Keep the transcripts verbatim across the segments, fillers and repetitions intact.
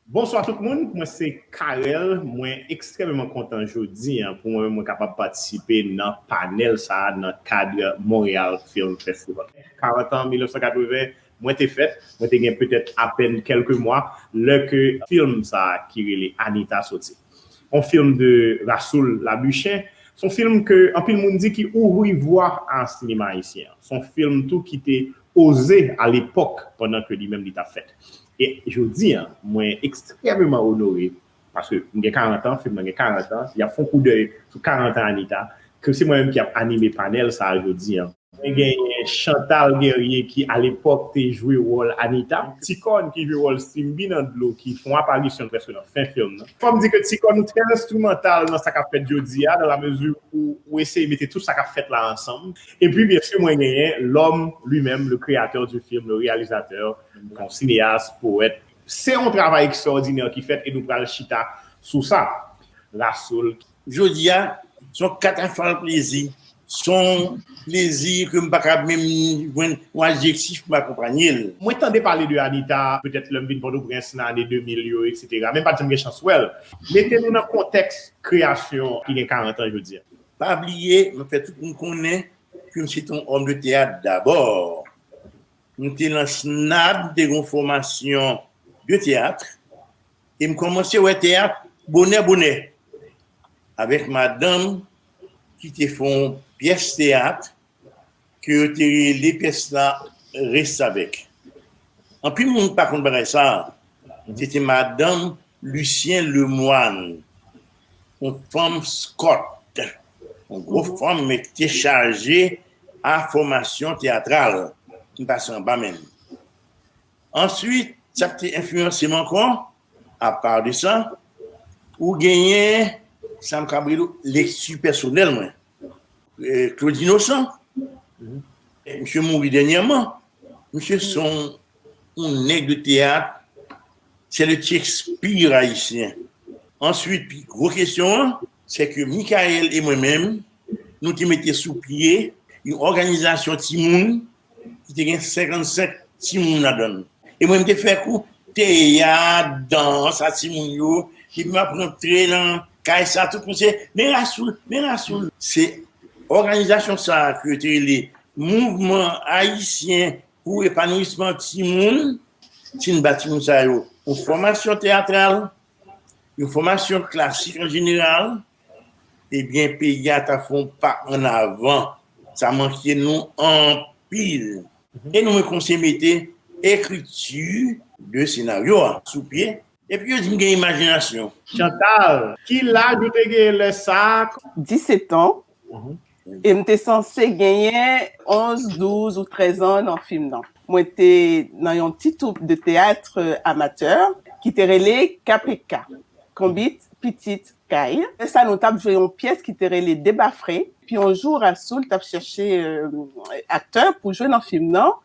Bonswa tout moun, mwen se Carel. Mwen ekstrèmeman kontan jodi a pou mwen menm mwen kapab patisipe nan panèl sa a nan kad Montreal Film Festival. Karant an, mil nèf san katreven, mwen te fèt, mwen te gen petèt apèn kèlke mwa lè ke fim sa a ki rele Anita soti. Yon fim de Rasoul Labuchin. Se yon fim ke anpil moun di ki ouvri vwa a sinema ayisyen an. Se yon fim tou ki te oze a lepòk pandan ke li menm li t ap fèt. E jodi a, mwen ekstrèmeman onore, paske m gen karant an, fim nan gen karant an, y ap fè yon koudèy sou karant an Anita, ke se mwen menm ki ap anime panèl sa a jodi a. Mwen genyen Chantal Guerrier ki, a lepòk, te jwe wòl Anita, Ti Kòn ki jwe wòl Simbi nan dlo ki fè yon aparisyon prèske nan fen fim nan. Fò m di ke Ti Kòn trè enstrimantal nan sa k ap fèt jodi a, dans la mesure où ou eseye mete tout sa k ap fèt la ansanm. Epi, byen si, mwen genyen l'homme lui-même, le créateur du film, le réalisateur, yon sineyas, powèt. Se yon travay ekstraòdinè ki fèt e nou pral chita sou sa. Rasoul. Jodi a, se yon katafal plezi. Se yon plezi ke m pa ka menm jwenn yon adjektif pou m akonpanye l. Mwen tande pale de Anita, petèt lè m vin Pòtoprens nan ane de mil yo, etsetera. Men m pa t janm gen chans wè l. Mete nou nan kontèks kreyasyon ki gen karant an jodi a. Pa bliye, mwen fè tout moun konnen ke m se te yon òm de teyat dabò. M te nan snad, m te gen yon fòmasyon de teyat, e m kòmanse wè teyat bonè bonè avèk madanm ki te fè yon pyès teyat ke yo te rele pyès la Restavèk. Anpil moun pa konn bagay sa a. Se te madanm Lucien Lemoine, yon fanm Scott, yon gwo fanm, men ki te chaje a fòmasyon teyatral ki pase anba men l. Answit, sa k te enfliyanse m ankò, apa de sa, ou genyen sa m ka rele lekti pèsonèl mwen. Eh, Claude Innocent, eh, misye mouri dènyèman. Misye se yon, yon nèg de teyat, se le Shakespeare ayisyen. Answit, pi gwo kesyon an, se ke Michael e mwen menm, nou te mete sou pye yon òganizasyon timoun ki te gen senkannsenk timoun ladan l. E mwen, m te fè kou teyat, dans a timoun yo, epi m ap rantre nan kay sa, tout moun se, "Men Rasoul, men Rasoul." Se òganizasyon sa a ke yo te rele Mouvman Ayisyen pou Epanouisman Timoun. Si n ba timoun sa yo yon fòmasyon teyatral, yon fòmasyon klasik an jeneral, ebyen, peyi a ta fè yon pa ann avan. Sa manke nou anpil. E nou menm konseye mete ekriti de senaryo a sou pye. Epi yo di m gen imajinasyon. Chantal, ki laj ou te gen lè sa a? Disèt an. E m te sanse genyen onz, douz ou trèz an nan fim nan. Mwen te nan yon ti twoup de teyat, euh, amatè ki te rele K P K, Konbit Pitit Kay. Lè sa a, nou t ap jwe yon pyès ki te rele Deba Fre. Epi yon jou, Rasoul t ap chèche, euh, aktè pou jwe nan fim nan.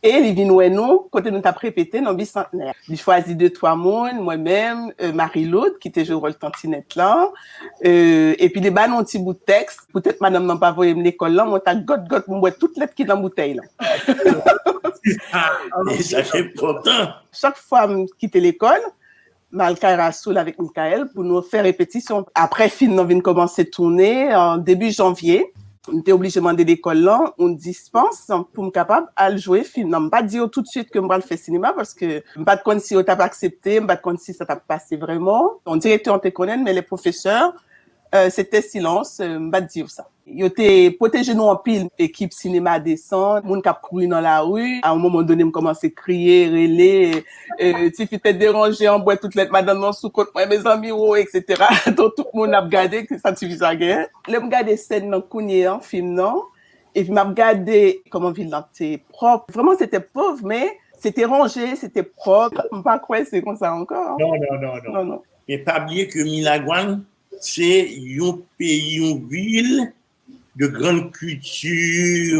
E li vin wè nou kote nou t ap repete nan Bisantnè. Li chwazi de, twa moun, mwen menm, euh, Marie-Lourdes, ki te jwe wòl Tantinèt lan. Euh, epi li ba nou yon ti bout tèks. Poutèt madanm nan pa voye m lekòl lan, mwen t ap gòtgòt pou m wè tout lèt ki nan boutèy lan. E sa, se enpòtan. Chak fwa m kite lekòl, m al kay Rasoul avèk Michael pou nou fè repetisyon. Apre fim nan vin kòmanse tounen an debi janvye, m te oblije mande lekòl lan yon dispans pou m kapab al jwe fim nan. M pa t di yo toutswit ke m pral fè sinema, paske m pa t konn si yo t ap aksepte, m pa t konn si sa t ap pase vrèman. Yon direktè an te konnen, men lè pwofesè, euh, se te silans, euh, m pa t di yo sa. Yo te pwoteje nou anpil. Ekip sinema desann, moun k ap kouri nan lari. A yon moman done, m kòmanse kriye, rele, euh, "Tifi tèt deranje an, bwè tout lèt madanm nan sou kont mwen, mezanmi, wo," etsetera. Donk, tout moun ap gade, ki sa tifi sa genyen. Lè m gade sèn nan kounye a, fim nan, epi m ap gade kòman vil lan te pwòp. Vrèman, se te pòv, men se te ranje, se te pwòp. M pa kwè se konsa ankò. Non, non, non, non. Non, non. Men pa bliye ke Miragwàn, se yon peyi, yon vil de grann kilti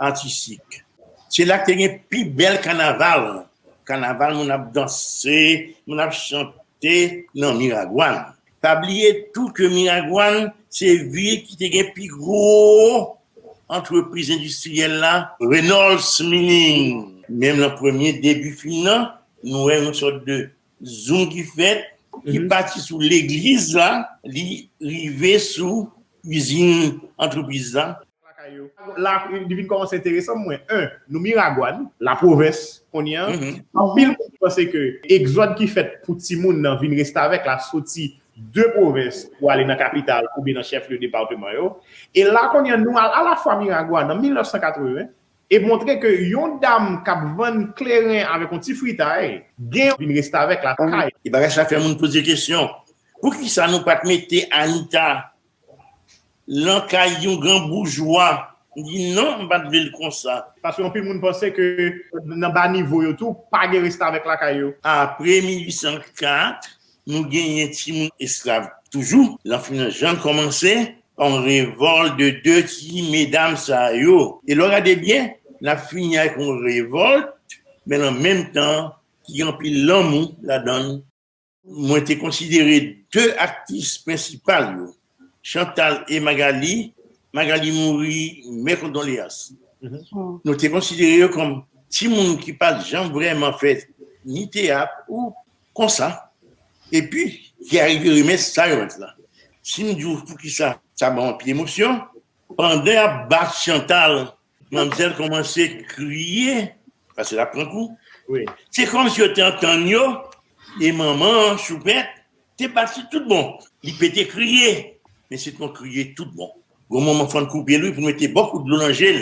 atistik. Se la k te gen pi bèl kanaval. Kanaval, moun ap danse, moun ap chante nan Miragwàn. Pa bliye tou ke Miragwàn se vil ki te gen pi gwo antrepriz endistriyèl la, Reynolds Milling. Menm nan premye debi fim nan, nou wè yon sòt de zoom ki fèt, ki pati sou legliz la, li rive sou izin antrepriz la. Lakay yo. La, li vin kòmanse enteresan mwen. En, nou Miragwàn, la pwovens kounye a. Anpil moun panse ke egzòd ki fèt pou timoun nan vin restavèk la soti de pwovens pou ale nan kapital oubyen nan chèflye depatman yo. E la kounye a, nou al alafwa Miragwàn nan mil nèf san katreven, e montre ke yon dam k ap vann kleren avèk yon ti fritay gen vin restavèk lakay. E bagay sa fè moun poze kesyon, poukisa nou pa t mete Anita lan kay yon gran boujwa? M di non, m pa t vle l konsa. Paske anpil moun panse ke nan ba nivo yo tou, pa gen restavèk lakay yo. Apre mil uit san kat, nou genyen timoun esklav toujou. Lan fin jan kòmanse pa yon revòlt de de ti medam sa yo. E lè w gade byen, n ap fini ak yon revòlt, men an menm tan, ki gen anpil lanmou ladan l. Mwen te konsidere de aktris prensipal yo, Chantal e Magali. Magali mouri, mè kondoleyans. Nou te konsidere yo kòm timoun ki pa t janm vrèman fè ni teyat ou konsa, epi ki arive remèt sa yo mèt la. Si m di w poukisa, sa ban m anpil emosyon, pandan y ap bat Chantal, manmzèl kòmanse kriye, paske l ap pran kou. Se kòmsi yo te antann yo, e manman an, Choupèt, te bat li tout bon. Li pete kriye, men se t yon kriye tout bon. Gon moman fò n koupe l wi pou n mete bòkou dlo nan je l.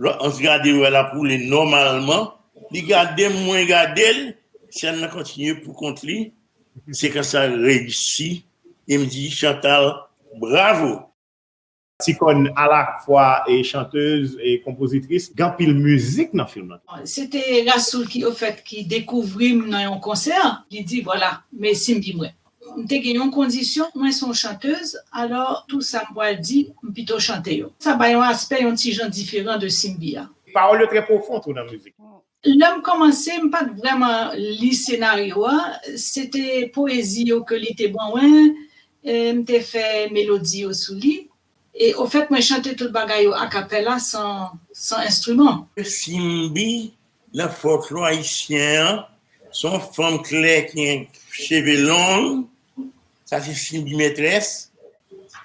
Lè Ans gade wè l ap woule nòmalman, li gade m, mwen gade l, sèn nan kontinye pou kont li. Sekans la reyisi, e m di Chantal, bravo! Ti Kòn alafwa e chantèz e konpozitris, gen anpil mizik nan fim nan. Se te Rasoul ki, ofèt, ki dekouvri m nan yon konsè. Li di, vwala, men Simbi mwen. M te gen yon kondisyon, mwen se yon chantèz, alò, tou sa m pral di, m pito chante yo. Sa bay yon aspè yon ti jan diferan de Simbi a. Pawòl yo trè pwofon tou nan mizik. Lè m kòmanse, m pa t vrèman li senaryo a, se te powezi yo ke li te ban mwen, e m te fè melodi yo sou li. E ofèt, mwen chante tout bagay yo akapela, san, san enstriman. Simbi, nan fòklò ayisyen an, se yon fanm klè ki gen cheve long, sa se Simbi Mètrès.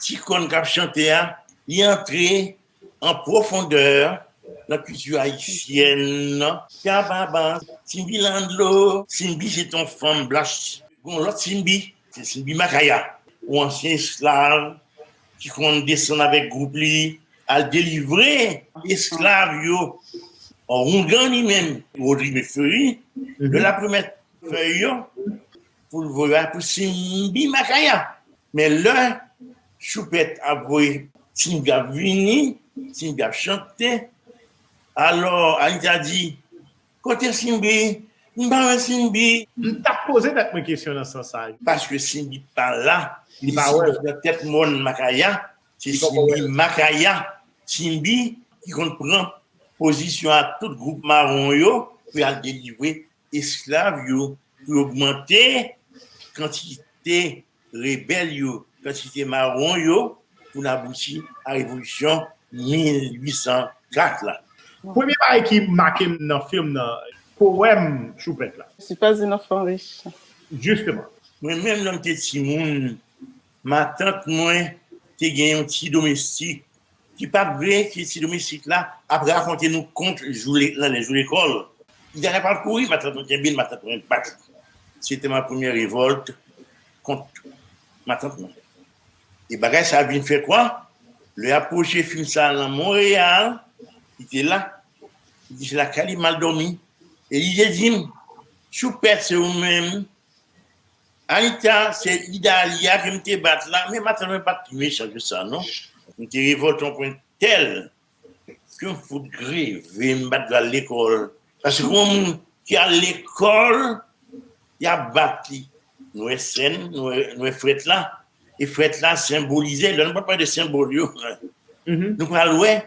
Ti Kòn k ap chante a, li antre an pwofondè nan kilti ayisyèn nan. Kababa, Simbi Landlo, Simbi se t yon fanm blanch. Gon lòt Simbi, se Simbi Makaya, yon ansyen esklav ki konn desann avèk gwoup li, al delivre esklav yo. Oungan li menm, Rodrigue Fleury, lè l ap remèt fèy yo pou l voye pou Simbi Makaya. Men lè Choupèt ap voye Simbi ap vini, Simbi ap chante, alò Anita di, kote Simbi? M pa wè Simbi. M t ap poze tèt mwen kesyon nan sans sa. Paske Simbi pa la. Li pa wè. Simbi nan tèt mòn Makaya. Se Simbi Makaya. Simbi ki konn pran pozisyon ak tout gwoup mawon yo pou y al delivre esklav yo, pou yo ogmante kantite rebèl yo, kantite mawon yo, pou n abouti a revolisyon mil uit san kat la. Premye bagay ki make m nan fim nan, powèm Choupèt la. Je suis pas une enfant riche. Jisteman. Mwen menm, lè m te timoun, matant mwen te gen yon ti domestik ki pa t vle ke ti domestik la ap rakonte nou kont jou le-, nan jou lekòl. Li ta pral kouri, matant mwen kenbe l, matant mwen bat li. Se te ma premyè revòlt kont matant mwen. E bagay sa vin fè kwa? Lè y ap pwoje fim sa nan Monreyal, li te la, li te lakay li mal dòmi. E li te di m, Choupèt, se ou menm. Anita, se Idalia ke m te bat la, men matant mwen pa t pi mechan ke sa, non. M te revòlte yon pwen tèl ke m fout greve, m pa t vle al lekòl. Paske yon moun ki al lekòl, y ap bat li. Nou wè sèn, nou wè, nou wè frèt la. E frèt la senbolize, lè nou pral pale de senbòl yo, nou pral wè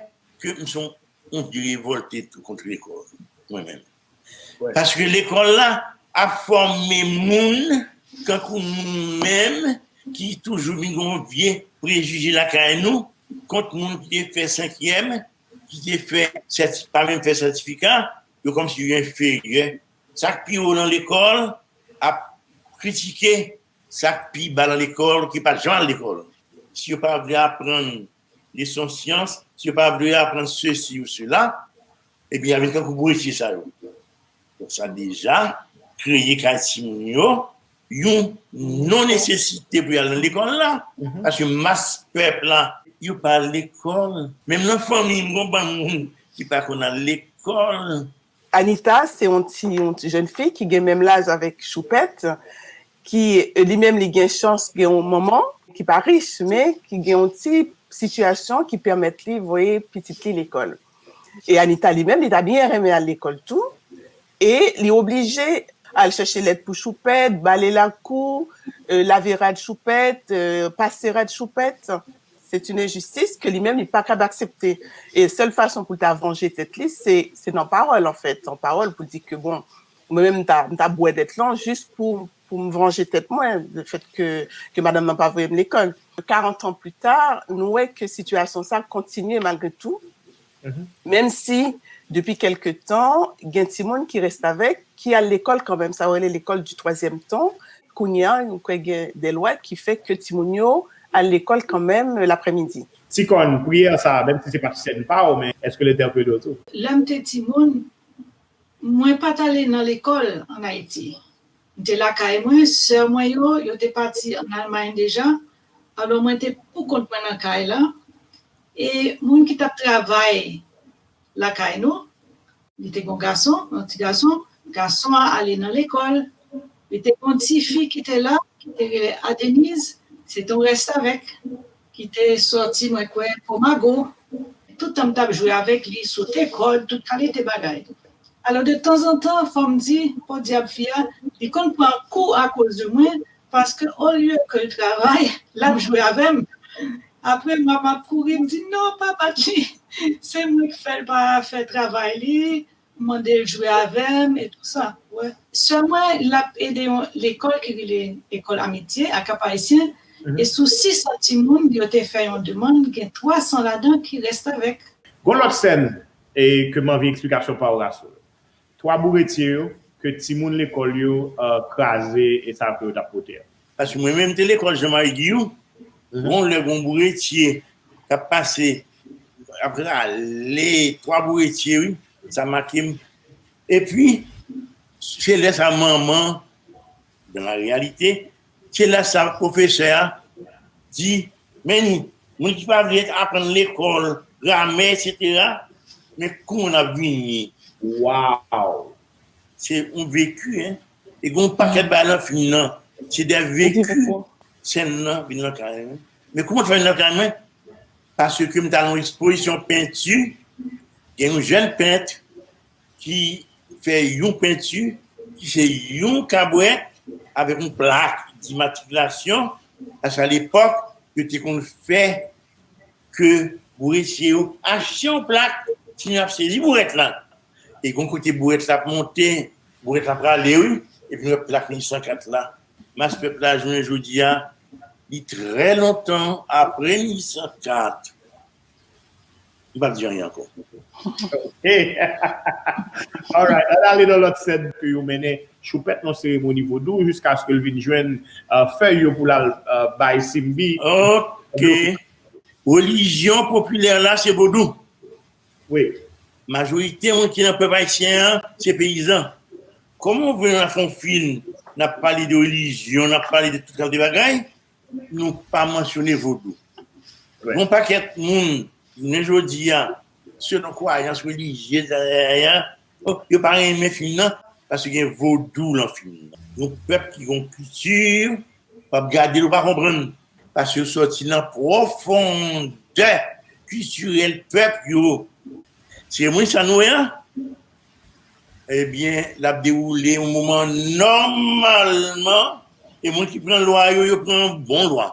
ke m se yon, yon vye revòlte tou kont lekòl, mwen menm. Paske lekòl la ap fòme moun kankou nou menm ki toujou vin gen yon vye prejije lakay nou kont moun ki te fè senkyèm, ki te fè sèti-, pa menm fè sètifika, yo kòmsi yo enferyè. Sa k pi wo nan lekòl ap kritike sa k pi ba nan lekòl, ki pa t janm al lekòl. Si yo pa vle aprann leson syans, si yo pa vle aprann sesi ou sela, ebyen, y a vin tankou boretye sa yo. Donk, sa deja kreye kay timoun yo yon non-nesesite pou y al nan lekòl la. Paske mas pèp la, yo pa al lekòl. Menm nan fanmi m, gon bann moun ki pa konn al lekòl. Anita, se yon ti, yon ti jèn fi ki gen menm laj avèk Choupèt, ki, e, li menm, li gen chans gen yon manman ki pa rich, men ki gen yon ti sitiyasyon ki pèmèt li voye pitit li lekòl. E Anita li menm, li ta byen renmen al lekòl tou, e li oblije al chèche lèt pou Choupèt, bale lakou, e, lave rad Choupèt, e, pase rad Choupèt. C'est une injustice ke li menm li pa kab aksepte. E sèl fason pou l ta vanje tèt li, se, se nan pawòl, anfèt, an pawòl pou di ke, bon, mwen menm, m ta, m ta bwè dèt lan jis pou, pou m vanje tèt mwen, le fèt ke, ke madanm nan pa voye m lekòl. Karant an pli ta, nou wè ke sitiyasyon sa kontinye malgre tou, menm si, depi kèlke tan, gen timoun ki restavèk, ki al lekòl kanmenm, sa yo rele lekòl di twazyèm tan, kounye a, nou kwè gen de lwa ki fè ke timoun yo al lekòl kanmenm laprèmidi. Ti Kòn, priyè sa, menm si se pa t sèn pa w, men èske l entèpele w tou? Lè m te timoun, mwen pa t ale nan lekòl ann Ayiti. M te lakay mwen, sè mwen yo, yo te pati ann Almay deja, alò mwen te poukont mwen nan kay la. E moun ki t ap travay lakay nou, li te gen yon gason, yon ti gason, gason an ale nan lekòl. Li te gen yon ti fi ki te la, ki te rele Adenise, se te yon restavèk ki te sòti, mwen kwè, Komago. Tout tan m t ap jwe avèk li, sote kòd, tout kalite bagay. Alò, de tanzantan, fò m di, podyab fi a, li konn pran kou akoz de mwen, paske olye ke l travay, l ap jwe avè m. Apre, m ap, m ap kouri, m di, non, pa bat li. Se mwen k fè l pa fè travay li, m mande l jwe avè m e tou sa. Wè. Sè mwen, l ap ede yon lekòl ki rele Lekòl Amitye a Kap Ayisyen. E sou sis san timoun, yo te fè yon demann, gen twa san ladan ki restavèk. Gon lòt sèn e ke m anvi eksplikasyon pa w, Rasoul. Twa bouretye yo, ke timoun lekòl yo kraze e sa ke yo t ap pote a. Paske mwen menm m te lekòl Jean Marie Guilloux, gon lè gon bouretye k ap pase, ap rale twa bouretye, wi, sa make m. Epi, se lè sa manman, dans la réalité, se lè sa pwofesè a di, men moun ki pa vle aprann lekòl, gramè, etsetera, men kouman n ap vini? Waw! Se yon veki, en. E gen yon pakèt bagay nan fim nan. Se de veki sèn nan vin nan kay mwen. Men kouman l fè vin nan kay mwen? Paske m t al nan yon ekspozisyon penti, gen yon jèn pent ki fè yon penti ki se yon kabwèt avèk yon plak dimatrikilasyon, paske alepòk, yo te konn fè ke bouretye yo achte yon plak, timoun ap sezi bourèt la. E gon kote bourèt la ap monte, bourèt la prale, wi, epi nou wè plak mil san kat la. Mas pèp la, jounen jodi a, li trè lontan apre mil san kat. M p ap di anyen ankò. Alright, ann ale nan lòt sèn ke yo mennen Choupèt nan seremoni vodou jiskaske l vin jwenn fèy yo pou l al bay Simbi. Ok. Relijyon popilè la se vodou. Wi. Majorite moun ki nan pèp ayisyen an se peyizan. Kòman w vle n ap fè yon fim n ap pale de relijyon, n ap pale de tout kalite bagay, nou pa mansyone vodou. Gon pakèt moun, jounen jodi a, selon kwayans relijyez, yo pa renmen fim nan, paske gen vodou nan fim nan. Yon pèp ki gon kilti, w ap gade l, ou pa konprann. Paske yo sòti nan pwofondè kiltirèl pèp yo. Seremoni sa nou wè a, ebyen, l ap dewoule yon moman nòmalman, e moun ki pran lwa yo, yo pran bon lwa.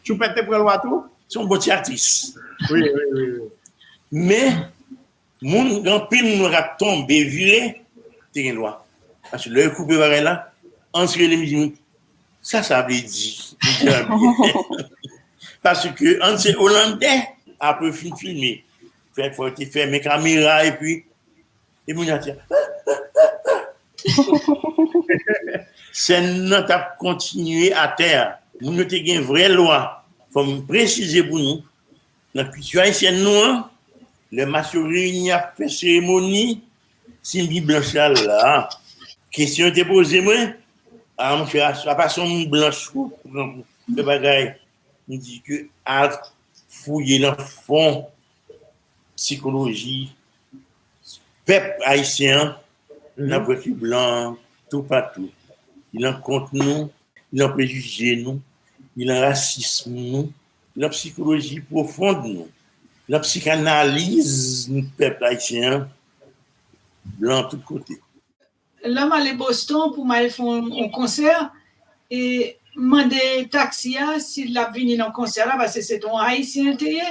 Choupèt te pran lwa tou? Se yon bon ti aktris. Wi, wi, wi. Men, moun, gen anpil moun k ap tonbe, vire, te gen lwa. Paske lè yo koupe bagay la, Hans rele m, li di m, sa sa vle di? M di a byen. Paske Hans se Olandè, apre yo fin filme, fè fò yo te fèmen kamera epi, epi moun yo te, Sèn nan t ap kontinye atè a. Moun yo te gen vrè lwa. Fò m presize pou nou, nan kilti ayisyèn nou an, lè mas yo reyini ap fè seremoni, si m gen blanch la la, kesyon yo te poze mwen, a monchè, apa se yon moun blanch ou pran pou fè bagay? M di ke al fouye nan fon sikoloji pèp ayisyen an, n ap wè ke blan toupatou. Li nan kont nou, li nan prejije nou, li nan rasism nou, li nan sikoloji pwofon nou, li nan psikanaliz nou pèp ayisyen an, blan tout kote. Lè m ale Boston pou m al fè yon konsè, e m mande taksi a si l ap vini nan konsè la, paske se te yon Ayisyen l te ye.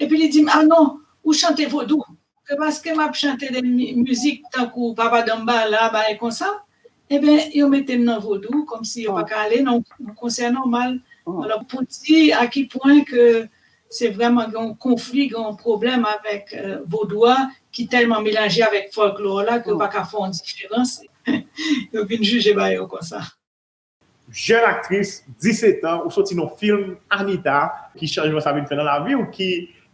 Epi li di m, a non, ou chante vodou. Se paske m ap chante de mizik tankou Papa Danmbala, bagay konsa, ebyen, yo mete m nan vodou, kòmsi yo pa ka ale nan yon konsè nòmal. Alò, pou di a ki pwen ke se vrèman gen yon konfli, gen yon pwoblèm avèk vodou a ki tèlman melanje avèk fòlklò la ke yo pa ka fè yon diferans. Yo vin jije bagay yo konsa. Jèn aktris, disèt an, ou soti nan fim Anita, ki chanjman sa vin fè nan lavi w, ki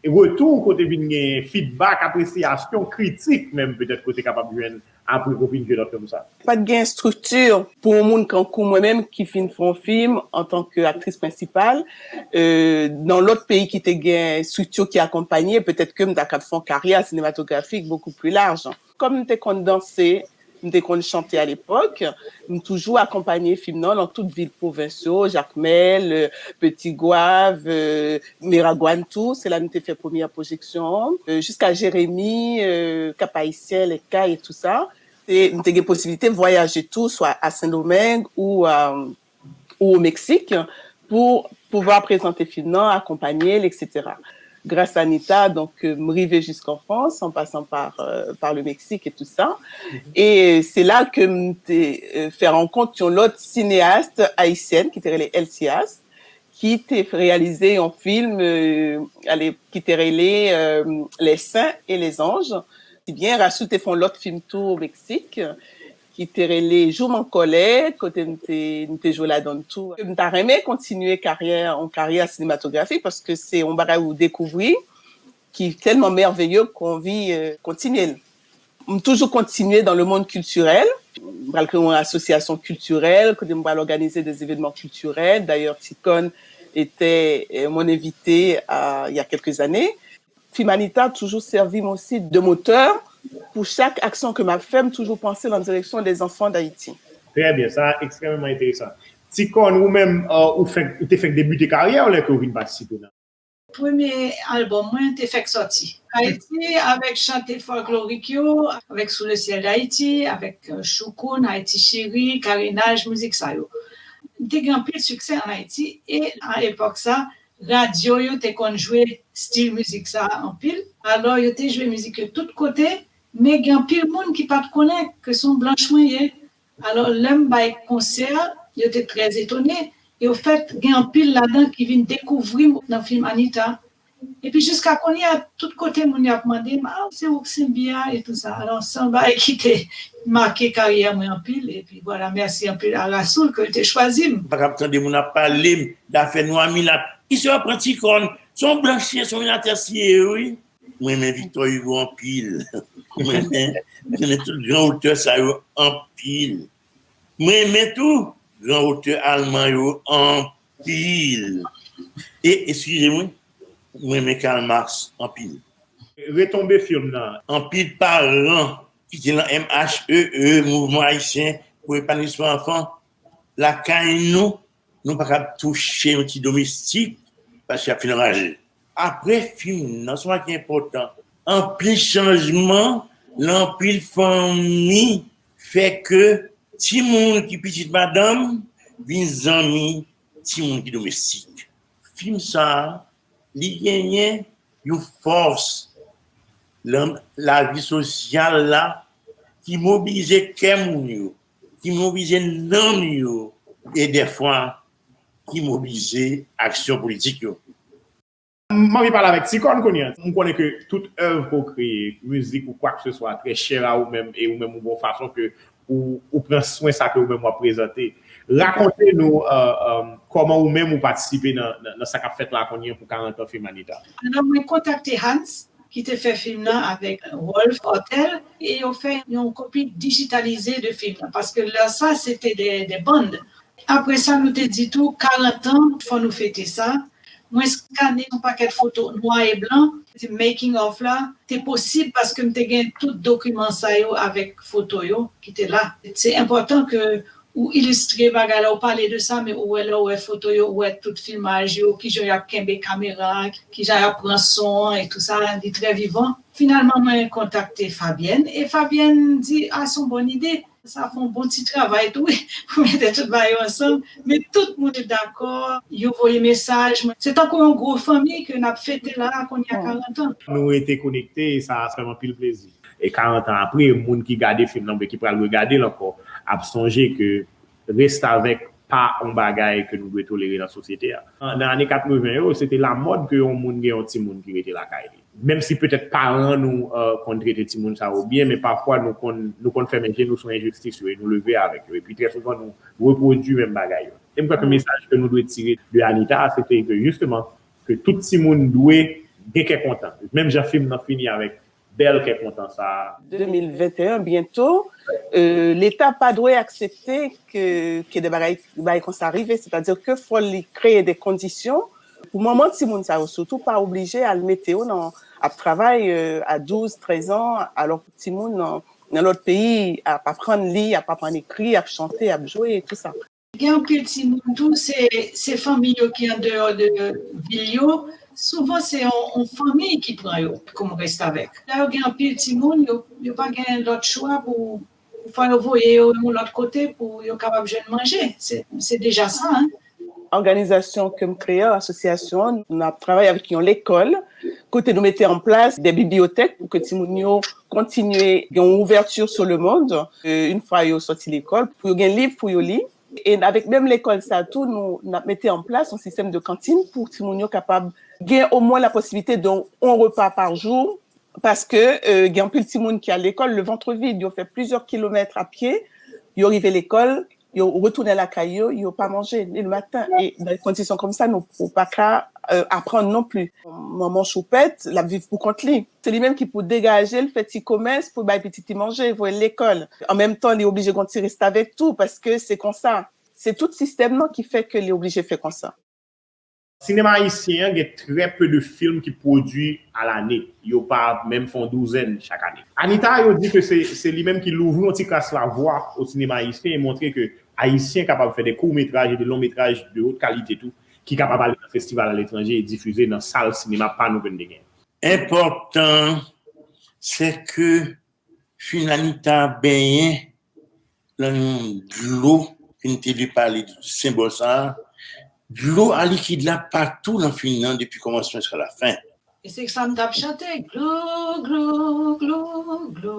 retou w kote vin gen feedback, apresyasyon, kritik menm petèt kote kapab jwenn apre ke w fin jwe nan fim sa? Pa t gen estrikti pou yon moun kankou mwen menm ki fin fè yon fim antanke aktris prensipal nan lòt peyi ki te gen estrikti ki akonpanye, petèt ke m ta ka fè yon karyè sinematografik beaucoup plus large. Kòm m te konn danse, m te konn chante alepòk, m toujou akonpanye fim nan nan tout vil pwovens yo, Jakmèl, Petit Goâve, Miragwàn tou, se la nou te fè premyè pwojeksyon an, jiska Jeremi, Cap Haïtien, Les Cayes et tout ça. E m te gen posibilite vwayaje tou, swa a Sendomeng ou a ou o Meksik pou pouvwa prezante fim nan, akonpanye l, et cetera. Gras a Anita, donk, m rive jiskan Frans, an pasan pa, pa le Mexique et tout ça. E se la ke m te fè rankont yon lòt sineyas ayisyèn ki te rele Elsias, ki te reyalize yon fim ki te rele Les Saints et les Anges. Ebyen, Rasoul te fè yon lòt fim tou o Meksik, ki te rele Jou m an kòlè, kote m te, m te jwe ladan l tou. M ta renmen kontinye karyè, yon karyè sinematografik, paske se yon bagay ou dekouvri ki tèlman mèveye ke w anvi kontinye l. M toujou kontinye dans le monde culturel. M pral kreye yon asosyasyon kiltirèl, kote m pral òganize des événements culturels. D'ailleurs, Ticone était mon invité il y a quelques années. Fim Anita toujou sèvi m osi de motè pou chak aksyon ke m ap fè, m toujou panse nan direksyon des enfants d'Haïti. Trè byen, sa ekstrèmeman enteresan. Ticone, ou menm, ou fenk, ou te fenk debite karyè w lè ke w vin patisipe nan. Premye albòm mwen te fèk sòti. Ayiti, avèk chante fòlklorik yo, avèk Sous le ciel d'Haïti, avèk Choukoun, Ayiti Cheri, Karenaj, mizik sa yo. M te gen anpil siksè ann Ayiti e a epòk sa, radyo yo te konn jwe stil mizik sa a anpil. Alò, yo te jwe mizik yo tout kote, men gen anpil moun ki pa t konnen ke se yon blanch mwen ye. Alò, lè m bay konsè, yo te trè etone, e ofèt, gen anpil ladan ki vin dekouvri m nan fim Anita. Epi jiska kounye a, tout kote moun yo ap mande m, a, se ou k Senbi a, e tou sa. Alò, se yon bagay ki te make karyè mwen anpil, epi vwala, mèsi anpil a Rasoul ke l te chwazi m. M pa kab tande moun ap pale m dafè nwa milat. Kisa w ap pran Ticone? Se yon blanch ye, se yon milatès li ye, wi. Mwen renmen Victor Hugo anpil. Mwen renmen, mwen renmen tout gran otè sa yo anpil. Mwen renmen tou gran otè alman yo anpil. E, eskize mwen, mwen renmen Karl Marx anpil. Retonbe fim nan. Anpil paran ki te nan M H E E, Mouvman Ayisyen pou Epanouisman Anfan, lakay nou, nou pa kab touche yon ti domestik paske y ap fin anraje. Apre fim nan, se yon bagay ki enpòtan. Anpil chanjman nan anpil fanmi fè ke timoun ki pitit madanm vin zanmi timoun ki domestik. Fim sa a, li genyen yon fòs nan lavi sosyal la ki mobilize kè moun yo, ki mobilize nanm yo, e dèfwa ki mobilize aksyon politik yo. M anvi pale avèk Ticone kounye a. M konnen ke tout èv ke w kreye, mizik ou kwakseswa, trè chè a ou menm, e ou menm ou gen yon fason ke ou, ou pran swen sa ke ou menm w ap prezante. Rakonte nou, euh, euh, kòman ou menm ou patisipe nan, nan, nan sa k ap fèt la kounye a pou karant an fim Anita. Alò, mwen kontakte Hans, ki te fè fim nan avèk Wolf Hortel, e yo fè yon kopi dijitalize de fim nan, paske lè sa, se te de, de bann. Apre sa, nou te di tou, karant an, fò nou fete sa. Mwen skane yon pakèt foto nwa e blan, se making of la, te posib paske m te gen tout dokiman sa yo avèk foto yo ki te la. Se enpòtan ke ou ilistre bagay la, ou pale de sa, men ou wè lè ou wè foto yo, ou wè tout filmaj yo, kijan y ap kenbe kamera, kijan y ap pran son an e tou sa, li trè vivan. Finalman, mwen kontakte Fabienne, e Fabienne di, a, se yon bòn ide. Sa fè yon bon ti travay tou, wi, pou mete tout bagay yo ansanm. Men tout moun te dakò, yo voye mesaj. Se tankou yon gwo fanmi ke n ap fete la, kounye a karant an. Nou rete konekte, e sa, sa fè m anpil plezi. E karant an apre, moun ki gade fim nan, oubyen ki pral regade l ankò, ap sonje ke restavèk pa yon bagay ke nou dwe tolere nan sosyete a. Nan ane katreven yo, se te lamòd ke yon moun gen yon timoun ki rete lakay li. Menm si petèt paran nou, euh, konn trete timoun sa yo byen, men pafwa nou konn, nou konn fèmen je nou sou enjistis yo e nou leve avèk yo. Epi trè souvan nou repwodui menm bagay yo. E m kwè ke mesaj ke nou dwe tire de Anita a, se te ke jisteman, ke tout timoun dwe gen kè kontan. Menm jan fim nan fini avèk bèl kè kontan sa a. De mil venteyen, byento, euh, Leta pa dwe aksepte ke, ke de bagay, bagay konsa rive. Sètadi ke fò li kreye de kondisyon pou manman timoun sa yo sitou pa oblije al mete yo nan, ap travay, euh, a douz, trèz an, alò timoun nan, nan lòt peyi ap aprann li, ap aprann ekri, ap chante, ap jwe, e tou sa. Gen anpil timoun tou, se, se fanmi yo ki andeyò de vil yo. Souvan, se yon, yon fanmi ki pran yo kòm restavèk. Lè yo gen anpil timoun, yo, yo pa gen lòt chwa pou, pou fò yo voye yo yon lòt kote pou yo kapab jwenn manje. Se, se deja sa, en. Òganizasyon ke m kreye, asosyasyon an, n ap travay avèk yon lekòl, kote nou mete an plas de bibliyotèk pou ke timoun yo kontinye gen yon ouvèti sou le mond, euh, yon fwa yo sòti lekòl, pou yo gen liv pou yo li. E avèk menm lekòl sa tou, nou, n ap mete an plas yon sistèm de kantin pou timoun yo kapab gen omwen la posibilite de yon repa pa jou, paske, euh, gen anpil timoun ki al lekòl le ventre vide, yo fè plizyè kilomèt a pye, yo rive lekòl, yo retounen lakay yo, yo pa manje ni le maten. E nan kondisyon konsa, nou, ou pa ka, euh, aprann non pli. Manman choupèt, l ap viv pou kont li. Se li menm ki pou degaje l, fè ti komès pou bay pitit li manje, voye l lekòl. An menm tan, li oblije gen yon ti restavèk tou, paske se konsa. Se tout sistèm nan ki fè ke li oblije fè konsa. Sinema ayisyen an gen trè pe de fim ki pwodui a lane. Yo pa menm fè yon douzèn chak ane. Anita, yo di ke se, se li menm ki louvri yon ti kras lavwa o sinema ayisyen e montre ke Ayisyen kapab fè de kourmetraj e de longmetraj de haute qualité tou, ki kapab ale nan festival aletranje e difize nan sal sinema pa nou ke n te genyen. Enpòtan, se ke fim Anita benyen nan yon dlo, ke n te dwe pale de senbòl sa a. Dlo a likid la patou nan fim nan, depi kòmansman jiska lafen. E se sa m t ap chante, glo, glo, glo, glo,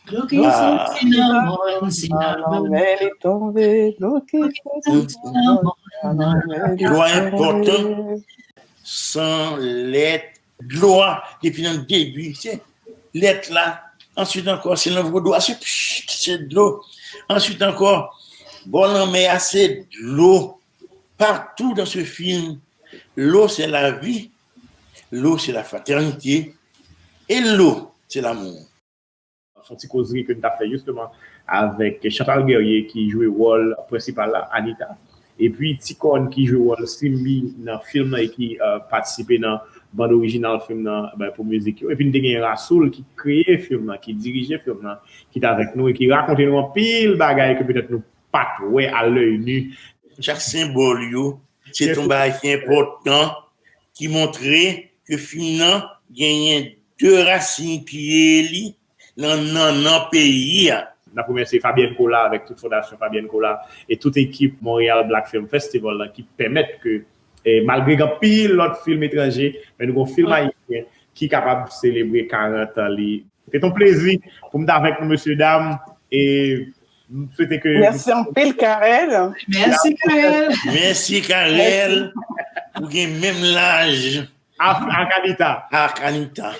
glo ki soti nan mòn, se nan lanmè li tonbe, glo ki soti nan mòn, nan lanmè li tonbe. Dlo a enpòtan, san lèt, dlo a, depi nan debi, se lèt la, answit ankò, se nan vodou a, se, se dlo, answit ankò, bò lanmè a, se dlo, partout dans ce film, l'eau c'est la vie, l'eau c'est la fraternité, et l'eau c'est l'amour. Se yon ti kozri ke n t ap fè jisteman avèk Chantal Guerrier ki jwe wòl prensipal la, Anita. Epi Ticone ki jwe wòl Simbi nan fim nan e ki, euh, patisipe nan bann orijinal fim nan, ben, pou mizik yo. Epi n te gen Rasoul ki kreye fim nan, ki dirije fim nan, ki t avèk nou e ki rakonte nou anpil bagay ke petèt nou pa t wè a lèy ni. Chak senbòl yo, se yon bagay ki enpòtan, ki montre ke fim nan genyen de rasin pye li nan nannan peyi a. N ap remèsye Fabienne Colas avèk tout fondasyon Fabienne Colas e tout ekip Montreal Black Film Festival la ki pèmèt ke, eh, malgre gen anpil lòt fim etranje, men nou gen yon fim ayisyen ki kapab selebre karant an li. Se te yon plezi pou m t avèk nou, mesye dam, e m swete ke... Mèsi anpil, Carel. Mèsi, Carel. Mèsi, Carel. Ou gen menm laj ak, ak Anita. Ak Anita.